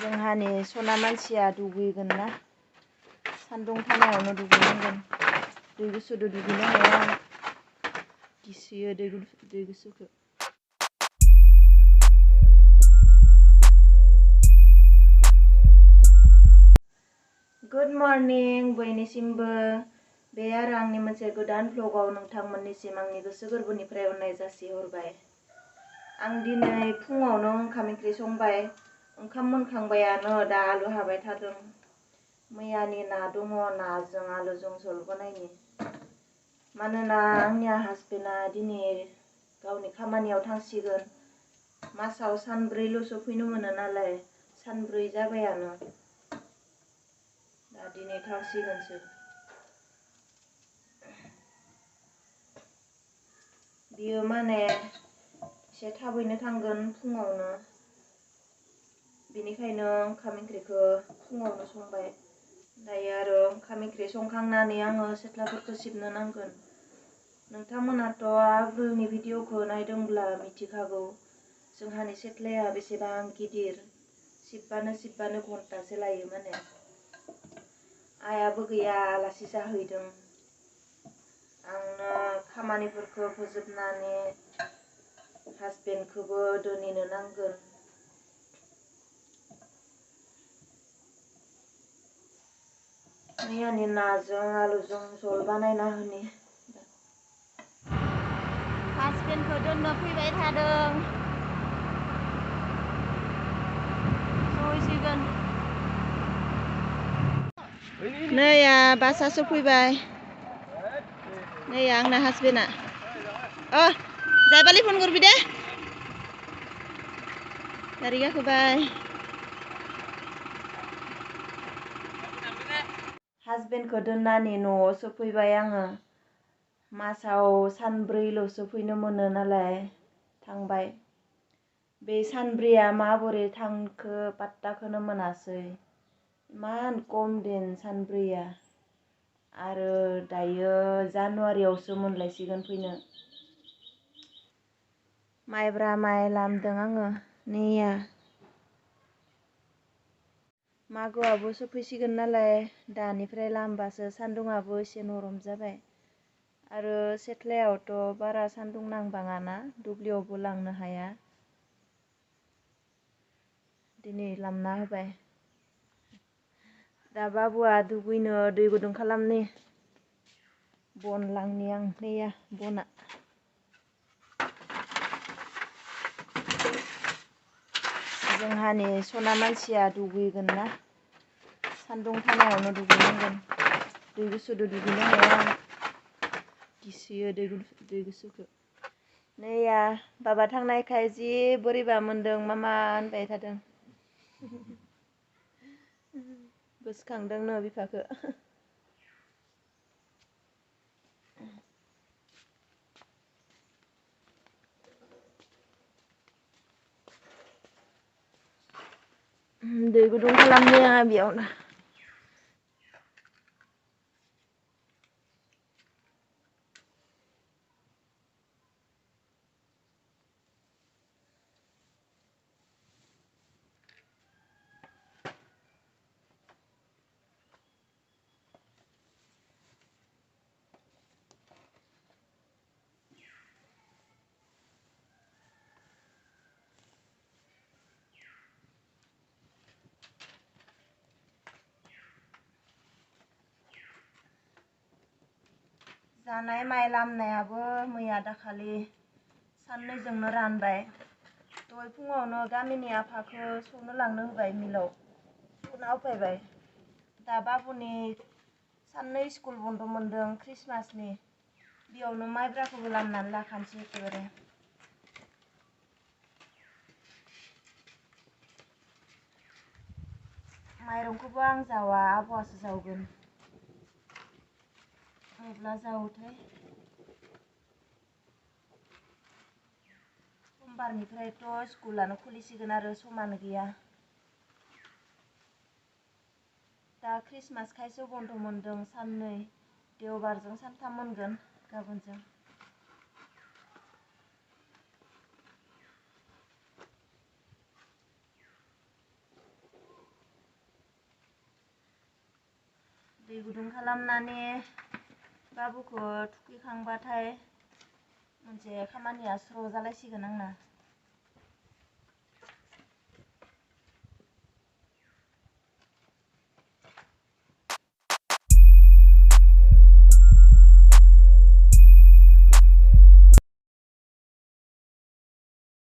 जोंहानि सना मानसिया दुगैगोन ना सान्दुं थानायावनो दुगैनांगोन दै गुसुदो दुगैनो हाया गिसोयो दै गुसुखौ गुड मर्निं बयनिसिमबो बे आरो आंनि मोनसे गोदान भ्लगाव नोंथांमोननिसिम आंनि गोसो गोरबोनिफ्राय अननाय जासिहरबाय। आं दिनै फुङावनो ओंखाम ओंख्रि संबाय ओंखाम मोनखांबायानो दा आलु हाबाय थादों मैयानि ना दङ नाजों आलुजों जल बानायनि मानोना आंनिया हासबेन्डआ दिनै गावनि खामानियाव थांसिगोन मासाव सानब्रैल'सो फैनो मोनो नालाय सानब्रै जाबायानो दा दिनै थांसिगोनसो बियो माने एसे थाबैनो थांगोन फुङावनो बेनिखायनो ओंखाम ओंख्रिखौ फुङावनो संबाय दायो आरो ओंखाम ओंख्रि संखांनानै आङो सिथ्लाफोरखौ सिबनो नांगोन। नोंथांमोनाथ' आगोलनि भिडिअखौ नायदोंब्ला मिथिखागौ जोंहानि सिथ्लाया बेसेबां गिदिर सिबबानो घन्टासे लायो माने आइयाबो गैया आलासि जाहैदों आंनो खामानिफोरखौ फोजोबनानै हासबेन्डखौबो दोनहैनो नांगोन। मैयानि नाजों आलुजों जल बानायना होनि हासबेन्डखौ दोननो फैबाय थादों सहैसिगोन नैया बासआ सफैबाय नैया आंना हासबेन्डआ जायबालि फन करबि दे गारि गाखोबाय हासबेन्डखौ दोननानै न'आव सफैबाय आङो मासाव सानब्रैल'सो फैनो मोनो नालाय थांबाय बे सानब्रैया माबोरै थांखो पात्ताखौनो मोनासै इमान खम दिन सानब्रैया आरो दायो जानुवारियावसो मोनलायसिगोन फैनो माइब्रा माइ लामदों आङो नैया मागोआबो सफैसिगोन नालाय दानिफ्राय लामबासो सान्दुंआबो एसे नरम जाबाय आरो सेथ्लायावथ' बारा सान्दुं नांबाङाना दुब्लियावबो लांनो हाया दिनै लामना होबाय दा बाबुआ दुगैनो दै गुदुं खालामनि बन लांनि आं नैया बना जोंहानि सना मानसिया दुगैगोन ना सान्दुं थानायावनो दुगैनांगोन दै गुसुदो दुगैनो हाया गिसोयो दै गुसुखौ नैया बाबा थांनायखाय जि बोरैबा मोनदों मामा होनबाय थादों गोसोखांदोंनो बिफाखौ दै गुदुं खालामनि आंहा बेयावनो जानाय माइ लामनायाबो मैया दाखालि साननैजोंनो रानबाय दहाय फुङावनो गामिनि आफाखौ सौनो लांनो होबाय मिलाव सौना होफैबाय दा बाबुनि साननै स्कुल बन्द मोनदों ख्रिस्टमासनि बेयावनो माइब्राखौबो लामनानै लाखानोसै एखेबारे माइरंखौबो आं जावा आब'आसो जावगोन माब्ला जावोथाय समबारनिफ्रायथ' स्कुलानो खुलिसिगोन आरो समानो गैया दा ख्रिस्टमास खायसो बन्द मोनदों साननै देवबारजों सानथाम मोनगोन गाबोनजों दै गुदुं खालामनानै बाबुखौ थुखैखांबाथाय मोनसे खामानिया स्र' जालायसिगोन आंना।